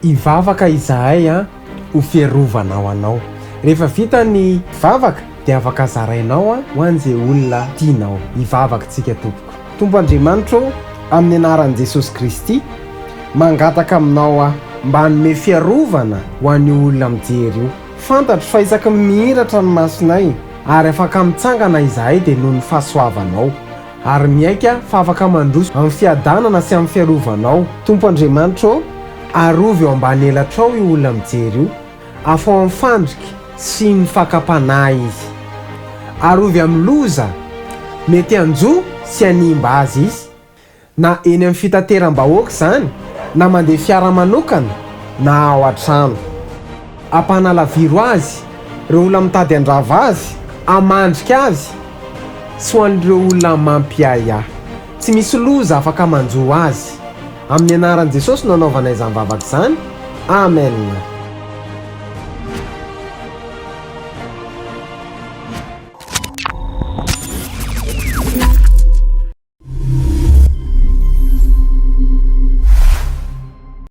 Hivavaka izahay an ho fiarovana ho anao. Rehefa vita ny vavaka dia afaka zarainao an ho an'izay olona tianao. Hivavaka tsika tompoko. Tompo Andriamanitra ô, amin'ny anaran'i Jesosy Kristy, mangataka aminao aho mba hanome fiarovana ho an'io olona mijery io. Fantatro fa isaky ny mihiratra ny masonay ary afaka mitsangana izahay dia noho ny fahasoavanao. Ary miaiky aho fa afaka mandroso amin'ny fiadanana sy amin'ny fiarovanao. Tompo Andriamanitra ô, arovy eo ambany elatrao io olona mijery io. Afao amin'ny fandrika sy ny fakam-panahy izy. Arovy amin'ny loza mety hanjo sy hanimba azy izy. Na eny amin'ny fitateram-bahoaka izany, na mandeha fiara manokana, na ao an-trano. Ampanalaviro azy ireo olona mitady handrava azy, hamandrika azy, sy ho an'ireo olona mampiahiahy. Tsy misy loza afaka manjo azy. Amin'ny anaran'i Jesosy no anaovana izany vavaka izany. Amen.